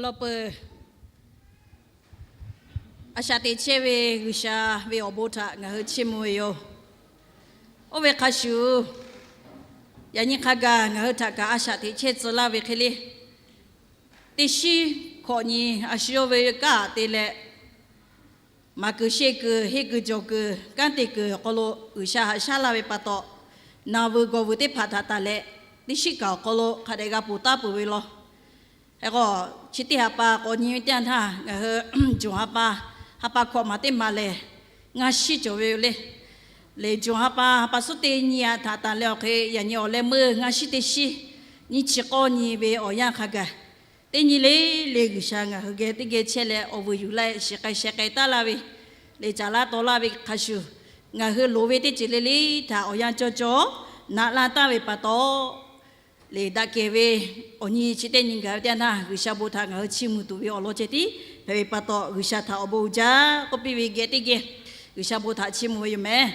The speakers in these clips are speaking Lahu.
Awˬ lawn peuˬ, a shaꞈ teꞈ chehˇ ve G'uiˬsha ve awˬ bon htaꞈ ngaˬ hui chiˇ mvuh ve yoˬ. Oˇ ve hk'a shuˍ, yaꞈ nyi hk'a gaˬ ngaˬ hui htaꞈ kaꞈ a shaꞈ teꞈ chehˇ tcuh laˇ ve hk'e le, teˇ shiˉ hkawꞈ nyi a shu yawˇ ve kanˉ te leh, maˍ kuiˬ sheˆ kuiˬ heˆ kuiˬ jawˬ kuiˬ kanˉ te kuiˬ awˬ hk'aw lo G'uiˬsha haꞈ shaˉ laˇ ve pa taw, naˬ vuiˬ gawˬ vuiˬ teˇ hpaˍ htaꞈ taˍ leh, teˇ shiˉ kaꞈ awˬ hk'aw lo hk'a dehꞈ g'a ponˬ taˉ peuˬ ve law. Hk'e k'o, chi teˇ ha pa k'awꞈ nyi ve teˇ yanˇ htaˇ, ngaˬ hui June ha pa, ha pa hkawꞈ maˬ teˇ maˬ lehˬ, ngaˇ shiˉ cawˬ ve yoˬ le. Lehˬ June ha pa, ha pa suhˉ teˇ nyi a htaꞈ taˍ leh awˬ hk'e, yaꞈ nyi awˬ leh meuˇ ngaˇ shiˉ teˇ shiˉ nyiˇ chi k'awˇ nyi ve awˬ yanˇ hk'a gaˬ, teˇ nyi le le G'uiˬsha ngaˬ hui geh teˇ geh chehˇ leh awˬ vuiˬ yuˬ laˇ shiˍ k'ai sheh k'ai taˉ laˇ ve, lehˬ caˍ laˇ taw laˇ ve hk'a shuˍ, ngaˬ hui loˍ ve teˇ ceuˬ le le htaꞈ awˬ yanˇ cawˇ cawˇ naꞈ la taˍ ve pa taw, lehˬ daꞈ kehˬ ve awˬ nyi chi teˇ nyi gaˬ ve teˇ yanˇ htaˇ, G'uiˬsha bon htaꞈ ngaˬ hui chiˇ mvuh tuˬ ve awˬ lawn ceh tiˉ hpehꞈ ve pa taw, G'uiˬsha htaꞈ awˬ bon uiˍ jaˇ k'oˆ piˇ ve geh teˇ geh G'uiˬsha bon htaꞈ chiˇ mvuh ve yoˬ meh.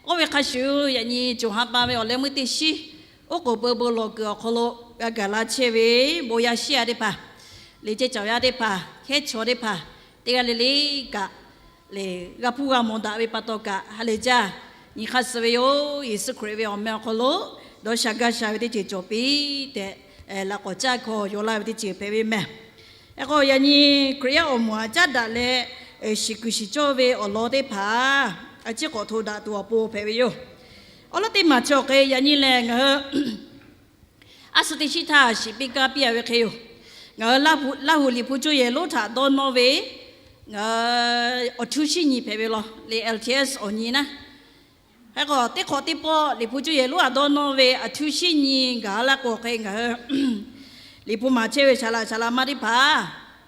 Oˇ ve hk'a shuˍ, yaꞈ nyi June ha pa ve awˬ leh meuˇ teˇ shiˉ, oˉ k'oˍ pui bon lawˬ kuiˬ awˬ hk'aw lo g'a gaˬ la chehˇ ve bon yaˇ shiˉ yaˇ teˇ hpaˍ, lehˬ ceh caˬ yaˇ teˇ hpaˍ, hkehˉ chaw teˇ hpaˍ, teˇ g'aˇ le le kaꞈ, lehˬ g'a hpuˇ g'a mawˬ daꞈ ve pa taw kaꞈ ha lehˬ jaˇ nyi hk'aˇ suh ve yoˬ. Yeˍsuˆ Hkriꞈ ve awˬ meh awˬ hk'aw lo dawˇ sha gaˇ sha ve teˇ ceuˬ cawˬ piˇ tehꞈ, laꞈ k'awꞈ caˇ hkawˇ yaw laˇ ve teˇ ceuˬ hpehꞈ ve meh. Hk'e k'o, yaꞈ nyi Hkriꞈ yaˇ awˬ moˍ aꞈ caˉ daꞈ leh, shiˍ kuiˬ shiˍ cawˇ ve awˬ lawn teˇ hpaˍ a ciˉ k'awꞈ hto daꞈ tuˬ awˬ pon hpehꞈ ve yoˬ. Awˬ lawn teˇ maˬ chi awˬ hk'e yaꞈ nyi lehˬ, ngaˬ hui a suh teˇ shiˉ htaˇ shiˍ piˇ kaˇ piˇ a ve hk'e yoˬ. Ngaˬ hui Laˇ huˍ liꞈ hpu cuˇ yehˬ lonˉ htaꞈ dawˇ nawˇ ve, ngaˬ hui awˬ htuˇ shiˉ nyi hpehꞈ ve law lehˬ L T S awˬ nyi naˉ. Hk'e k'o, teˇ hk'awꞈ teˇ pawˆ liꞈ hpu cuˇ yehˬ lonˉ htaꞈ dawˇ nawˇ ve awˬ htuˇ shiˉ nyi gaˬ laˇ k'o hk'e, ngaˬ hui liꞈ hpu maˍ chehˇ ve saˍ laꞈ saˍ laꞈ ma teˇ hpaˍ,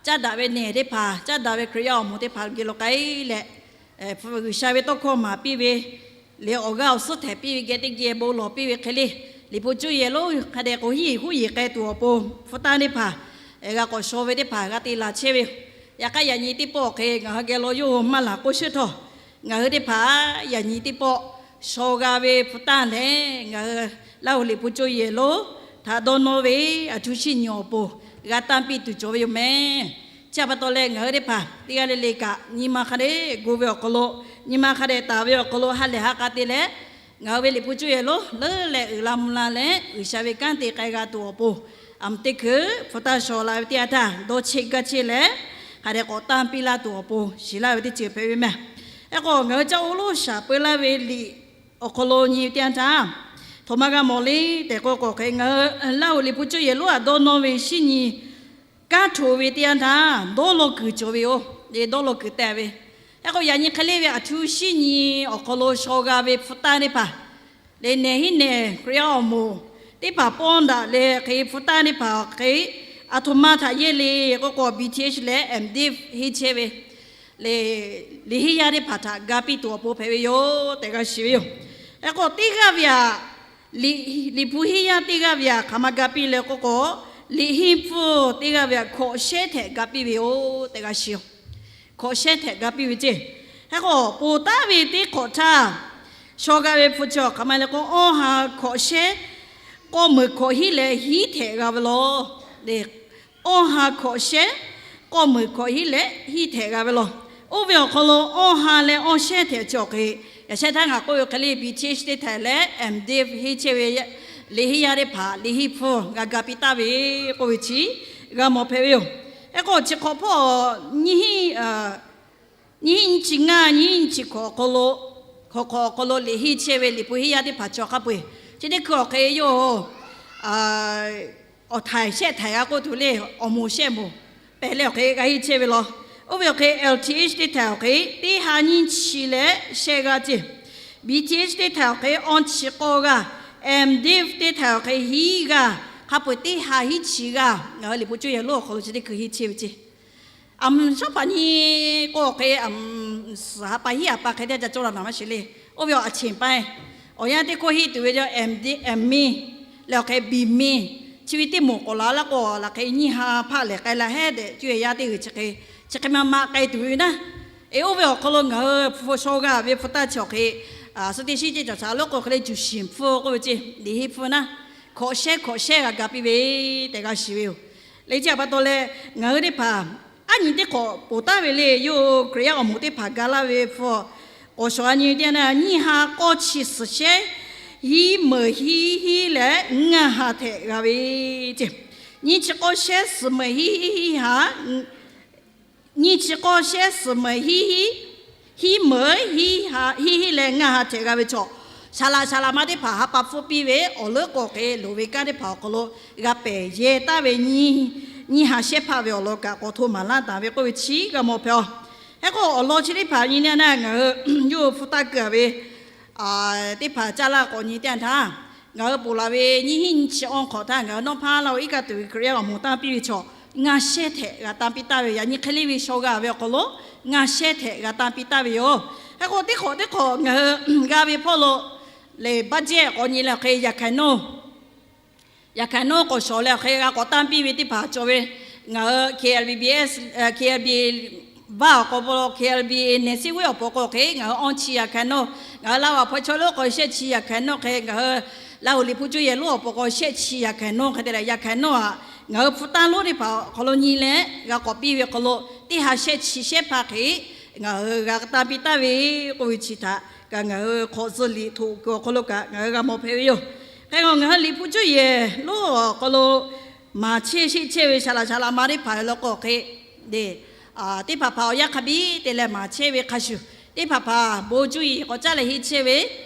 caˉ daꞈ ve nehˬ teˇ hpaˍ, caˉ daꞈ ve Hkriꞈ yaˇ awˬ moˍ teˇ hpaˍ geh lo k'ai leh, G'uiˬsha ve tawˇ hkawˇ maˍ piˇ ve, lehˬ awˬ g'aˇ awˬ suhˉ htehꞈ piˇ ve geh teˇ geh bon lawˬ piˇ ve hk'e le, liꞈ hpu cuˇ yehˬ lonˉ hk'a dehꞈ k'o hiˉ yeˬ huˉ yeˬ k'ai tuˬ awˬ pon hpu tanˇ teˇ hpaˍ, g'a k'awꞈ shaw ve teˇ hpaˍ g'a te laˬ chehˇ ve yoˬ. Yaꞈ hk'aˇ yaꞈ nyi teˇ pawˆ hk'e ngaˬ hui geh lo yawˇ hui maˇ laˬ k'oˆ sheˉ htawˇ, ngaˬ hui teˇ hpaˍ yaꞈ nyi teˇ pawˆ shaw g'a ve hpu tanˇ lehˬ, ngaˬ hui Laˇ huˍ liꞈ hpu cuˇ yehˬ lonˉ htaꞈ dawˇ nawˇ ve awˬ htuˇ shiˉ nyi awˬ pon g'a tanˇ piˇ tuˬ cawˬ ve yoˬ meh. Chi pa taw leh ngaˬ hui teˇ hpaˍ teˇ g'aˇ le le kaꞈ nyi ma hk'a dehꞈ gu ve awˬ hk'aw lo, nyi ma hk'a dehꞈ taˍ ve awˬ hk'aw lo ha lehˬ ha k'a te leh, ngaˬ hui ve liꞈ hpu cuˇ yehˬ lonˉ leuˉ leh uiˍ la mvuh la leh G'uiˬsha ve kanˉ te k'ai g'a tuˬ awˬ pon, aˬ mvuh teˇ hkui hpu tanˇ shaw la ve teˇ yanˇ htaˇ dawˇ cheˆ gaˇ cheˆ leh, hk'a dehꞈ k'awꞈ tanˇ piˇ laˇ tuˬ awˬ pon shiˍ laˇ ve teˇ ceuˬ hpehꞈ ve meh. Hk'e k'o, ngaˬ hui caˇ oˇ lonˉ shaˍ peu laˇ ve liꞈ awˬ hk'aw lo nyi ve teˇ yanˇ htaˇ, htoꞈ ma g'a mawˬ le tehꞈ k'oˆ k'o hk'e, ngaˬ hui Laˇ huˍ liꞈ hpu cuˇ yehˬ lonˉ htaꞈ dawˇ nawˇ ve shiˉ nyi kanˉ hto ve teˇ yanˇ htaˇ dawˇ law kuiˬ cawˬ ve yoˬ. Lehˬ dawˇ law kuiˬ te ve, hk'e k'o yaꞈ nyi hk'e le ve awˬ htuˇ shiˉ nyi awˬ hk'aw lo shaw g'a ve hpu tanˇ teˇ hpaˍ, lehˬ nehˬ hiˉ nehˬ Hkriꞈ yaˇ awˬ moˍ teˇ hpaˍ pawˇ daꞈ leh hk'e hpu tanˇ teˇ hpaˍ hk'e, aˬ htoꞈ ma htaꞈ yehˇ le k'oˆ k'o, B Th leh M Div henˇ chehˇ ve lehˬ, liꞈ henˇ yaˇ teˇ hpaˍ htaꞈ ga piˇ tuˬ awˬ pon hpehꞈ ve yoˬ tehꞈ g'a shiˍ ve yoˬ. Hk'e k'o teˇ g'aˇ ve aꞈ, liꞈ hpu henˇ yaˇ teˇ g'aˇ ve aꞈ hk'aˬ ma ga piˇ le k'oˆ k'o, liꞈ henˇ hpfuhˇ teˇ g'aˇ ve aꞈ hkawꞈ shehˉ htehꞈ ga piˇ ve yoˬ tehꞈ g'a shiˍ. Hkawꞈ shehˉ htehꞈ ga piˇ ve ceˇ. Hk'e k'o, ponˬ taˉ ve teˇ hk'awꞈ htaˇ shaw g'a ve hpu chi awˬ hk'aˬ ma le k'o, awˇ ha hkawꞈ shehˉ k'awˇ meunˍ hkawꞈ hiˉ leh hiˉ htehꞈ g'a ve law. Awˇ ha hkawꞈ shehˉ k'awˇ meunˍ hkawꞈ hiˉ leh hiˉ htehꞈ g'a ve law. Oˇ ve awˬ hk'aw lo awˇ ha leh awˇ shehˉ htehꞈ chi awˬ hk'e, yaꞈ shehˆ htaˇ ngaˬ k'oˆ ve hk'e le, B Th teˇ htehꞈ leh M Div henˇ chehˇ ve liꞈ henˇ yaˇ teˇ hpaˍ liꞈ henˇ hpfuhˇ g'a ga piˇ taˍ ve k'oˆ ve chi g'a mawˬ hpehꞈ ve yoˬ. Hk'e k'o chi hk'awꞈ hpawˇ nyiˇ hinˉ nyiˇ hinˉ nyiˇ chi ngaˇ, nyiˇ hinˉ nyiˇ chi hkawꞈ awˬ hk'aw lo, hkawꞈ hk'awꞈ awˬ hk'aw lo liꞈ henˇ chehˇ ve liꞈ hpu henˇ yaˇ teˇ hpaˍ chi awˬ hk'a peu-eˬ, chi teˇ hkui awˬ hk'e yoˬ. Awˬ htaiˍ shehˆ htaiˍ g'a k'oˆ tuˬ le, awˬ moˍ shehˆ moˍ pehˬ leh awˬ hk'e g'a henˇ chehˇ ve law. Oˇ ve awˬ hk'e L T H teˇ htaiˍ awˬ hk'e teˇ ha nyiˇ chi leh shehˆ g'aˇ ceˇ. B Th teˇ htaiˍ awˬ hk'e awˇ chi k'awˇ g'aˇ, M Div teˇ htaiˍ awˬ hk'e hiˉ g'aˇ, hk'a peu-eˬ teˇ ha hiˉ chi g'aˇ ngaˬ hui liꞈ hpu cuˇ yehˬ lonˉ awˬ hk'aw lo chi teˇ hkui henˇ chehˇ ve ceˇ. Aˬ mvuh shawˉ hpaˍ nyi k'o awˬ hk'e, aˬ mvuh suhˍ ha pa hiˉ ha pa hk'e teˇ ca cawˇ la naˍ maˇ shiˍ le. Oˇ ve awˬ a cheˬ paˇ, awˬ yanˇ teˇ hkawˇ henˇ tuˬ ve jaˇ, M D, M min leh awˬ hk'e B min, chi ve teˇ moˍ k'awꞈ la laˇ k'o, laˬ hk'e nyiˇ ha hpaˆ lehˬ k'ai la hehˉ tehꞈ, cuˇ yehˬ yaˇ teˇ g'uiˬ chi hk'e, chi hk'e ma ma k'ai tuˬ ve naˉ. Eˬ, oˇ ve awˬ hk'aw lo ngaˬ hui hpu shaw g'a ve hpu tanˇ chi awˬ hk'e, suh teˇ shiˉ ceˇ cawˬ shaˍ lo k'o hk'e le, juˬ shiˍ hpfuhˇ k'oˆ ve ceˇ, liꞈ henˇ hpfuhˇ naˉ, hkawꞈ shehˉ hkawꞈ shehˉ g'a ga piˇ ve tehꞈ g'a shiˍ ve yoˬ. Leh chi htaꞈ pa taw leh, ngaˬ hui teˇ hpaˍ aˉ nyi teˇ hk'awꞈ poˬ taˍ ve le, yawˇ hui Hkriꞈ yaˇ awˬ moˍ teˇ hpaˍ ga laˇ ve hpu k'awꞈ shawˍ a nyi teˇ yanˇ, nyiˇ ha k'awˇ chi suhˍ shehˉ hiˉ meuˍ hiˉ hiˉ leh ngaˇ ha htehꞈ g'a ve ce. Nyiˇ chi k'awˇ shehˉ suhˍ meuˍ hiˉ hiˉ ha, nyiˇ chi k'awˇ shehˉ suhˍ meuˍ hiˉ hiˉ, hiˉ meuˍ hiˉ hiˉ leh ngaˇ ha htehꞈ g'a ve chaw, saˍ laꞈ saˍ laꞈ ma teˇ hpaˍ ha pa hpfuhˆ piˇ ve awˬ leuˉ k'o hk'e, loˍ ve kanˉ teˇ hpaˍ awˬ hk'aw lo g'a pehˬ yehˇ taˍ ve nyiˇ, nyiˇ ha shehˉ hpaˇ ve awˬ lawn kaꞈ k'awꞈ hto maˍ laˇ taˍ ve k'oˆ ve chi g'a mawˬ hpehꞈ a. Hk'e k'o, awˬ lawn chi teˇ hpaˍ nyi teˇ yanˇ, ngaˬ hui yawˇ hui hpu taˇ keu a ve teˇ hpaˍ caˇ laˇ k'awꞈ nyi teˇ yanˇ htaˇ, ngaˬ hui ponˬ laˬ ve nyiˇ hinˉ nyiˇ chi awˇ hk'awꞈ htaˇ, ngaˬ hui Nawˇ hpaˇ Laˇ huˍ iˉ kaˆ tuˬ ve Hkriꞈ yaˇ awˬ moˍ tanˇ piˇ ve chaw ngaˇ shehˉ htehꞈ g'a tanˇ piˇ taˍ ve, yaꞈ nyi hk'e le ve shaw g'a ve awˬ hk'aw lo ngaˇ shehˉ htehꞈ g'a tanˇ piˇ taˍ ve yoˬ. Hk'e k'o, teˇ hk'awꞈ teˇ hk'awꞈ ngaˬ hui g'a ve hpawˇ lo lehˬ, budget k'awꞈ nyi leh awˬ hk'e yaꞈ hkaˍ nawˇ yaꞈ hkaˍ nawˇ k'awꞈ shawˍ leh awˬ hk'e g'a k'awꞈ tanˇ piˇ ve teˇ hpaˍ cawˬ ve, ngaˬ hui K L B B S, K L B vaˇ awˬ k'aw lo, K L B neˍ siˉ weˉ awˬ pon k'o hk'e ngaˬ hui awˇ chi yaꞈ hkaˍ nawˇ, ngaˬ hui Laˇ huˍ a hpaw chaw lo k'awꞈ shehˆ chi yaꞈ hkaˍ nawˇ hk'e, ngaˬ hui Laˇ huˍ liꞈ hpu cuˇ yehˬ lonˉ awˬ pon k'awꞈ shehˆ chi yaꞈ hkaˍ nawˇ hk'e te leh, yaꞈ hkaˍ nawˇ aꞈ ngaˬ hui hpu tanˇ lonˉ teˇ hpaˍ awˬ hk'aw lo nyi leh g'a k'awꞈ piˇ ve awˬ hk'aw lo, teˇ ha shehˆ chi shehˉ hpaˇ hk'e ngaˬ hui g'a tanˇ piˇ taˍ ve k'oˆ ve chi htaꞈ kaꞈ ngaˬ hui hk'awꞈ zuhˆ liꞈ htoꞈ kuiˬ awˬ hk'aw lo kaꞈ ngaˬ hui g'a mawˬ hpehꞈ ve yoˬ. Hk'e k'o, ngaˬ hui liꞈ hpu cuˇ yehˬ lonˉ awˬ hk'aw lo maˍ chehˇ sheˆ chehˇ ve saˍ laꞈ saˍ laꞈ ma teˇ hpaˍ lo k'o hk'e, teˇ hpaˍ hpaˍ awˬ yanˇ hk'a biˇ te leh maˍ chehˇ ve hk'a shuˍ, teˇ hpaˍ hpaˍ bon cuˇ yiˍ k'awꞈ caˉ leh henˇ chehˇ ve,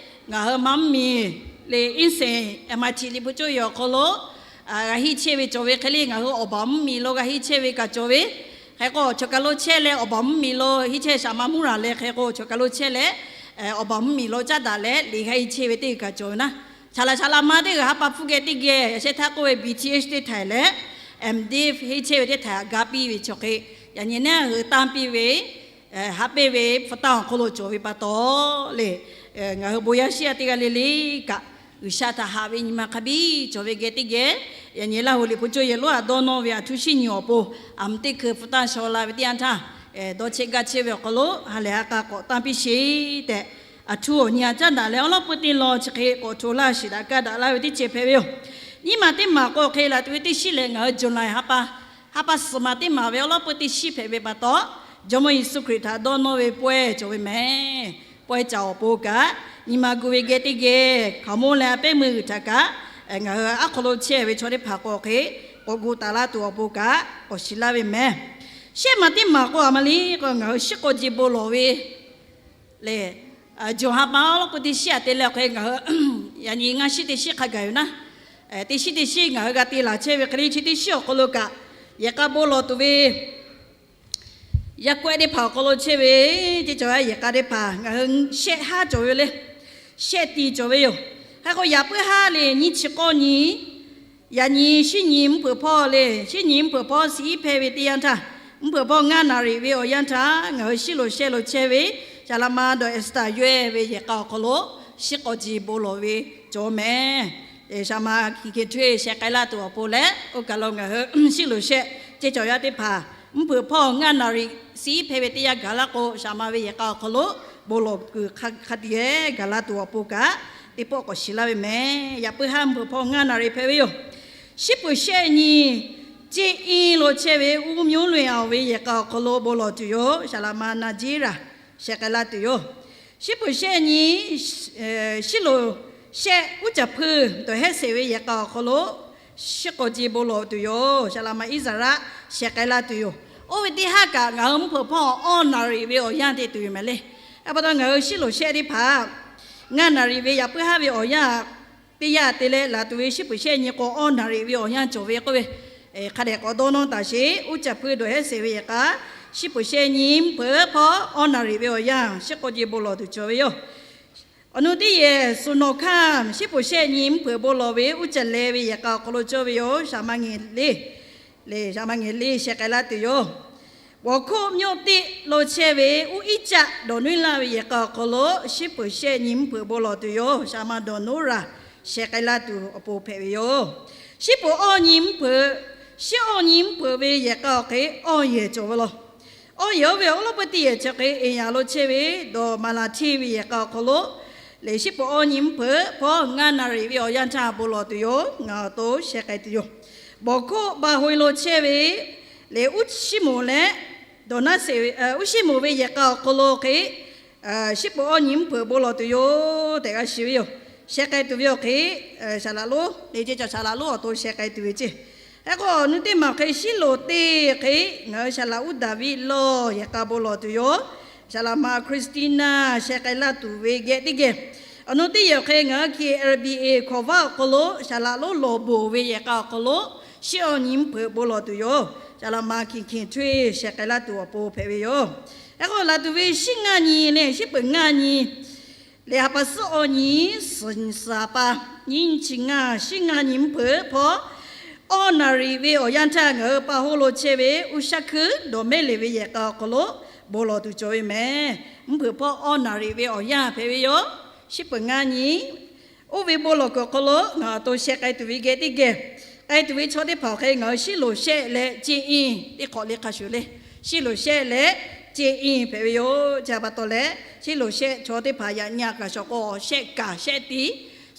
ngaˬ hui maˇ mvuhˇ miˬ le, iˉ seˍ M I T liꞈ hpu cuˇ yehˬ awˬ hk'aw lo g'a henˇ chehˇ ve cawˬ ve hk'e le, ngaˬ hui awˬ baˬ mvuhˇ miˬ lo g'a henˇ chehˇ ve kaꞈ cawˬ ve. Hk'e k'o, chaw kaˬ lo chehˇ leh awˬ baˬ mvuhˇ miˬ lo henˇ chehˇ shaˍ ma mvuhˇ raˬ leh, hk'e k'o, chaw kaˬ lo chehˇ leh awˬ baˬ mvuhˇ miˬ lo caˉ daꞈ leh liꞈ g'a henˇ chehˇ ve teˇ g'aˇ kaꞈ cawˬ ve naˉ. Saˍ laꞈ saˍ laꞈ ma teˇ g'aˇ ha pa hpfuhˆ geh teˇ geh yaꞈ shehˆ htaˇ k'oˆ ve B Th teˇ htaiˍ leh M.Div henˇ chehˇ ve teˇ htaiˍ htaꞈ ga piˇ ve chaw hk'e, yaꞈ nyi naˉ hui tanˇ piˇ ve, haꞈ pehnˇ ve hpu tanˇ awˬ hk'aw lo cawˬ ve pa taw le, ngaˬ hui bon yaˇ shiˉ yaˇ teˇ g'aˇ le le kaꞈ, G'uiˬsha htaꞈ haꞈ ve nyi ma hk'a biˇ cawˬ ve geh teˇ geh, yaꞈ nyi Laˇ huˍ liꞈ hpu cuˇ yehˬ lonˉ htaꞈ dawˇ nawˇ ve aˬ htoꞈ shiˉ nyi awˬ pon, aˬ mvuh teˇ hkui hpu tanˇ shaw la ve teˇ yanˇ htaˇ, dawˇ chehˇ gaˇ chehˇ ve awˬ hk'aw lo ha lehˬ ha k'a k'awꞈ tanˇ piˇ sheˍ tehꞈ, aˬ htoꞈ awˬ nyi a caˉ daꞈ leh awˉ lawˉ pui teˇ law chi hk'e k'awꞈ hto laˇ shiˍ daꞈ kaˇ daꞈ laˇ ve teˇ ceuˬ hpehꞈ ve yoˬ. Nyiˇ maˬ teˇ maˬ k'o hk'e laˬ tuˬ ve teˇ shiˉ lehˬ, ngaˬ hui June ha pa, ha pa suhˍ maˬ teˇ maˬ ve awˉ lawˉ pui teˇ shiˉ hpehꞈ ve pa taw, Jawˇmawˇ Yeˍsuˆ Hkriꞈ htaꞈ dawˇ nawˇ ve pawehˇ cawˬ ve mehˍ. Pawehˇ caˍ awˬ pon kaꞈ, nyi ma gu ve geh teˇ geh hkaoˍmonˇ leh a pehˉ meuˇ g'uiˬ htaꞈ kaꞈ, ngaˬ hui aˉ hk'aw lo chehˇ ve chaw teˇ hpaˍ k'o hk'e, k'awꞈ gu taˍ laˇ tuˬ awˬ pon kaꞈ k'awꞈ shiˍ laˇ ve mehˍ. Shehˆ maˬ teˇ maˬ k'o a ma liˇ k'o, ngaˬ hui shiˉ k'aw ji bon lawˬ ve lehˬ, June ha pa awˉ lawˉ pui teˇ shiˉ a te leh awˬ hk'e ngaˬ hui yaꞈ nyi ngaˇ shiˉ teˇ shiˉ hk'a gaˬ yoˬ naˉ. Teˇ shiˉ teˇ shiˉ ngaˬ hui g'a te laˬ chehˇ ve hk'e le, chi teˇ shiˉ awˬ hk'aw lo kaꞈ, yehˬ k'a bon lawˬ tuˬ ve yaˇ kawehˇ teˇ hpaˍ awˬ hk'aw lo chehˇ ve teˇ cawˬ yaˇ yehˬ k'a teˇ hpaˍ ngaˬ hui shehˆ haˉ cawˬ ve le. Shehˆ ti cawˬ ve yoˬ. Hk'e k'o, yaꞈ puiˉ haˉ le nyiˇ chi k'awˇ nyi, yaꞈ nyi shiˉ nyi mvuhˇ hpeuꞈ hpawˇ le, shiˉ nyi mvuhˇ hpeuꞈ hpawˇ shiˉ iˉ hpehˇ ve teˇ yanˇ htaˇ, mvuhˇ hpeuꞈ hpawˇ ngaˇ naˍ riˍ ve awˬ yanˇ htaˇ, ngaˬ hui shiˉ loˍ shehˆ lo chehˇ ve, Saˍ laꞈ ma dawˬ Esteˍ yawehˇ ve yehˬ k'a awˬ hk'aw lo shiˉ k'aw ji bon lawˬ ve cawˬ mehˍ. Saˍ laꞈ ma Hkiˬ Hkiˬ Htawˇ sheh k'ai laˇ tuˬ awˬ pon leh, oˇ kaˬ lo ngaˬ hui shiˉ loˍ shehˆ ceh cawˬ yaˇ teˇ hpaˍ, mvuhˇ hpeuꞈ hpawˇ ngaˇ naˍ riˍ shiˉ iˉ hpehˇ ve teˇ yanˇ gaˬ laˇ k'o, Saˍ laꞈ ma ve yehˬ k'a awˬ hk'aw lo bon lawˬ kuiˬ hk'a hk'a tiꞈ gaˬ la tuˬ awˬ pon kaꞈ, teˇ pawˆ k'awꞈ shiˍ laˇ ve mehˍ. Yaꞈ puiˉ haˉ mvuhˇ hpeuꞈ hpawˇ ngaˇ naˍ riˍ hpehꞈ ve yoˬ. Shiˉ peuˍ shehˆ nyi, ceˇ iˉ lo chehˇ ve uˉ mvuhˇ miˬ luˬ awˬ ve yehˬ k'a awˬ hk'aw lo bon lawˬ tuˬ yoˬ. Saˍ laꞈ ma naˍ jiˉ raˍ sheh k'ai laˇ tuˬ yoˬ. Shiˉ peuˍ shehˆ nyi, shiˉ loˍ shehˆ uˉ caˍ hpui dawˬ hehˉ sheˍ ve yehˬ k'a awˬ hk'aw lo shiˉ k'aw ji bon lawˬ tuˬ yoˬ. Saˍ laꞈ ma Iˉsaˍreˍlaˆ sheh k'ai laˇ tuˬ yoˬ. Oˇ ve teˇ haˉ kaꞈ ngaˬ hui mvuhˇ hpeuꞈ hpawˇ awˇ naˍ riˍ ve awˬ yanˇ te tuˬ yoˬ mehˍ le. A pa taw ngaˬ hui shiˉ loˍ shehˆ teˇ hpaˍ ngaˇ naˍ riˍ ve yaꞈ puiˉ haˉ ve awˬ yanˇ teˇ yanˇ te leh laˬ tuˬ ve shiˉ peuˍ shehˆ nyi k'o, awˇ naˍ riˍ ve awˬ yanˇ cawˬ ve k'oˆ ve hk'a dehꞈ k'awꞈ dawˇ nawˇ taˍ sheˍ. Uˉ caˍ hpui dawˬ hehˉ sheˍ ve yehˬ k'a shiˉ peuˍ shehˆ nyi mvuhˇ hpeuꞈ hpawˇ awˇ naˍ riˍ ve awˬ yanˇ shiˉ k'aw ji bon lawˬ tuˬ cawˬ ve yoˬ. Awˬ nu teˇ yehˬ suˍ nawˍ hkanˇ shiˉ peuˍ shehˆ nyi mvuhˇ hpeuꞈ bon lawˬ ve uˉ caˍ leh ve yehˬ k'a awˬ hk'aw lo cawˬ ve yoˬ. Saˍ laꞈ ma ngehˬ le, le Saˍ laꞈ ma ngehˬ le sheh k'ai laˇ tuˬ yoˬ. Bawˬ hkoˆ myoˆ teˆ lo chehˇ ve uˉ iˉ caˆ dawˬ nuiˉ laˇ ve yehˬ k'a awˬ hk'aw lo shiˉ peuˍ shehˆ nyi mvuhˇ hpeuꞈ bon lawˬ tuˬ yoˬ. Saˍ laꞈ ma dawˬ noˉ raˬ sheh k'ai laˇ tuˬ awˬ pon hpehꞈ ve yoˬ. Shiˉ peuˍ awˇ nyi mvuhˇ hpeuꞈ, shiˉ awˇ nyi mvuhˇ hpeuꞈ ve yehˬ k'a awˬ hk'e awˇ yehˬ cawˬ ve law. Awˇ yehˬ oˇ ve awˉ lawˉ pui teˇ yehˬ chi hk'e Eˍyaˍ lo chehˇ ve dawˬ maˍ laˬ hteˇ ve yehˬ k'a awˬ hk'aw lo lehˬ, shiˉ peuˍ awˇ nyi mvuhˇ hpeuꞈ hpawˇ ngaˇ naˍ riˍ ve awˬ yanˇ htaˇ bon lawˬ tuˬ yoˬ. Ngaˬ awˬ to sheh k'ai tuˬ yoˬ. Bawˬ hkoˆ ba hoꞈ e lo chehˇ ve lehˬ, uˉ shiˉ moˍ leh dawˬ naˉ sheˍ, uˉ shiˉ moˍ ve yehˬ k'a awˬ hk'aw lo hk'e, shiˉ peuˬ awˇ nyi mvuhˇ hpeuꞈ bon lawˬ tuˬ yoˬ tehꞈ g'a shiˍ ve yoˬ. Sheh k'ai tuˬ ve awˬ hk'e, saˍ laꞈ lonˉ le ceˇ ca saˍ laꞈ lonˉ awˬ to sheh k'ai tuˬ ve ceˇ. Hk'e k'o, awˬ nu teˇ maˬ hk'e Shiˉloꞈ teˇ hk'e ngaˬ hui saˍ laꞈ uˉ Daˍviˆ lawˇ yehˬ k'a bon lawˬ tuˬ yoˬ. Saˍ laꞈ ma Christina sheh k'ai laˇ tuˬ ve geh teˇ geh, awˬ nu teˇ yehˬ hk'e ngaˬ hui K L B A hkaw vaˇ awˬ hk'aw lo saˍ laꞈ lonˉ lawˬ bon ve yehˬ k'a awˬ hk'aw lo shiˉ awˇ nyi mvuhˇ hpeuꞈ bon lawˬ tuˬ yoˬ. Saˍ laꞈ ma Hkiˬ Hkiˬ Htuˇ sheh k'ai laˇ tuˬ awˬ pon hpehꞈ ve yoˬ. Hk'e k'o, laˬ tuˬ ve shiˉ ngaˇ nyi leh shiˉ peuˬ ngaˇ nyi lehˬ, ha pa suhˉ awˇ nyi suhˍ nyi suhˍ pa nyiˇ chi ngaˇ shiˉ ngaˇ nyi mvuhˇ hpeuꞈ hpawˇ, awˇ naˍ riˍ ve awˬ yanˇ htaˇ ngaˬ hui pa hoˆ lo chehˇ ve uˉ shaˉ hkuiˉ dawˬ mehˉ le ve yehˬ k'a awˬ hk'aw lo bon lawˬ tuˬ cawˬ ve mehˍ. Mvuhˇ hpeuꞈ hpawˇ awˇ naˍ riˍ ve awˬ yanˇ hpehꞈ ve yoˬ. Shiˉ peuˬ ngaˇ nyi oˇ ve bon lawˬ kuiˬ awˬ hk'aw lo ngaˬ awˬ to sheh k'ai tuˬ ve geh teˇ geh, k'ai tuˬ ve chaw teˇ hpaˍ awˬ hk'e ngaˬ hui Shiˉloꞈ shehˆ leh ceˇ iˇ teˇ hk'awꞈ le hk'a shuˍ le. Shiˉloꞈ shehˆ leh ceˇ iˇ hpehꞈ ve yoˬ. Chi pa taw leh, Shiˉloꞈ shehˆ chaw teˇ hpaˍ yaꞈ nyi a kaꞈ shawˍ k'o, shehˆ kaꞈ shehˆ tiˉ,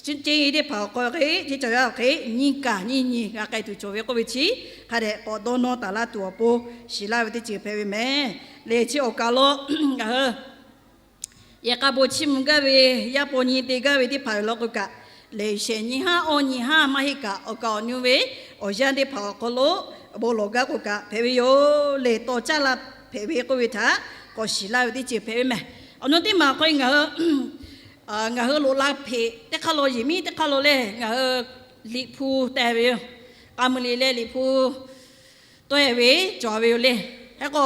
ceˇ iˇ teˇ hpaˍ awˬ hk'aw hk'e, chi cawˬ yaˇ awˬ hk'e nyiˇ kaꞈ nyiˇ nyi g'a k'ai tuˬ cawˬ ve k'oˆ ve chi hk'a dehꞈ k'awꞈ dawˇ nawˇ taˍ laˇ tuˬ awˬ pon shiˍ laˇ ve teˇ ceuˬ hpehꞈ ve mehˍ. Lehˬ chi awˬ kaˬ lo ngaˬ hui yehˬ k'a bon chiˇ mvuh gaˇ ve, yaˇ paw nyi te gaˇ ve teˇ hpaˍ yoˬ law k'o kaꞈ, lehˬ shehˍ nyi haˉ awˇ nyi haˉ maˇ heˆ kaꞈ, awˬ kaˍ awˬ nu ve awˬ yanˇ teˇ hpaˍ awˬ hk'aw lo bon lawˬ gaˇ k'o kaꞈ hpehꞈ ve yoˬ. Lehˬ tawˇ caˇ la hpehꞈ ve k'oˆ ve htaꞈ k'awꞈ shiˍ laˇ ve teˇ ceuˬ hpehꞈ ve mehˍ. Awˬ nu teˇ maˬ k'o ngaˬ hui ngaˬ hui loꞈ la hpeꞈ teˇ hk'aˇ lo, yehˬ miˉ teˇ hk'aˇ lo lehˬ, ngaˬ hui Liꞈ hpu te ve yoˬ. K'a muiˬ liꞈ leh Liꞈ hpu tawˆ e ve cawˬ ve yoˬ le. Hk'e k'o,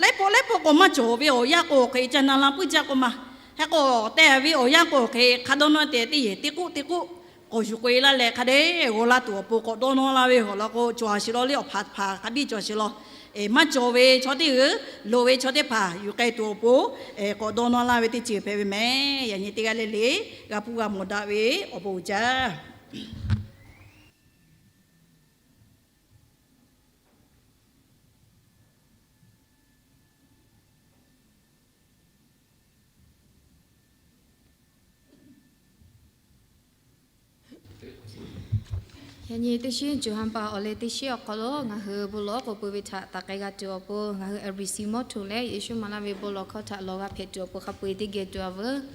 laiˉ pawˆ laiˉ pawˆ k'awꞈ maˇ cawˬ ve awˬ yanˇ k'o hk'e, ca na la puiˉ jaˇ k'o ma. Hk'e k'o, te ve awˬ yanˇ k'o hk'e, hk'a dawˇ nawˇ te teˇ yehˬ teˇ k'oˆ teˇ k'oˆ k'awꞈ yuˬ k'oꞈ e laˇ leh, hk'a dehꞈ g'aw laˇ tuˬ awˬ pon k'awꞈ dawˇ nawˇ laˇ ve yoˬ law k'o, cawˬ a shiˍ law le, awˬ hpaˍ hpaˍ hk'a biˇ cawˬ a shiˍ law. Maˇ cawˬ ve chaw teˇ g'aˇ, loˍ ve chaw teˇ hpaˍ yuˬ k'ai tuˬ awˬ pon k'awꞈ dawˇ nawˇ laˇ ve teˇ ceuˬ hpehꞈ ve mehˍ. Yaꞈ nyi teˇ g'aˇ le le g'a hpuˇ g'a mawˬ daꞈ ve awˬ bon uiˍ jaˇ. Yaꞈ nyi teˇ shinˉ co ha pa awˬ leh teˇ shinˉ awˬ hk'aw lo ngaˬ hui bon lawˬ k'oꞈ pui ve htaꞈ taˍ k'ai g'a tuˬ awˬ pon, ngaˬ hui L B C mawˇ htoꞈ leh Yeˍsuˆ maˍ laˇ ve bon lawˬ hkawˇ htaꞈ lawˬ g'a hpehꞈ tuˬ awˬ pon hk'a peu-eˬ teˇ geh tuˬ a veuˬ.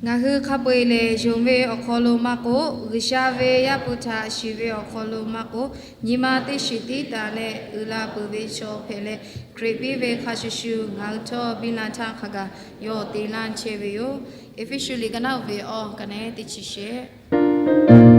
Ngaˬ hui hk'a peu-eˬ lehˬ, yonˍ ve awˬ hk'aw lo maˇ k'oˆ, G'uiˬsha ve Yaˇ hpu htaꞈ shiˍ ve awˬ hk'aw lo maˇ k'oˆ, nyi ma teˇ shiˍ tiˉ taˍ leh uiˍ la peuˬ ve chaw hpehꞈ leh, Hkriꞈ piˇ ve hk'a shuˍ shuˍ ngaˬ hui htawˇ biˇ la htaˇ hk'a gaˬ yawˇ te laˇ chehˇ ve yoˬ. Eˇfeˇsuꞈ liꞈ ka naˉ uiˍ ve awˬ ka nehˉ teˇ chi shehˆ.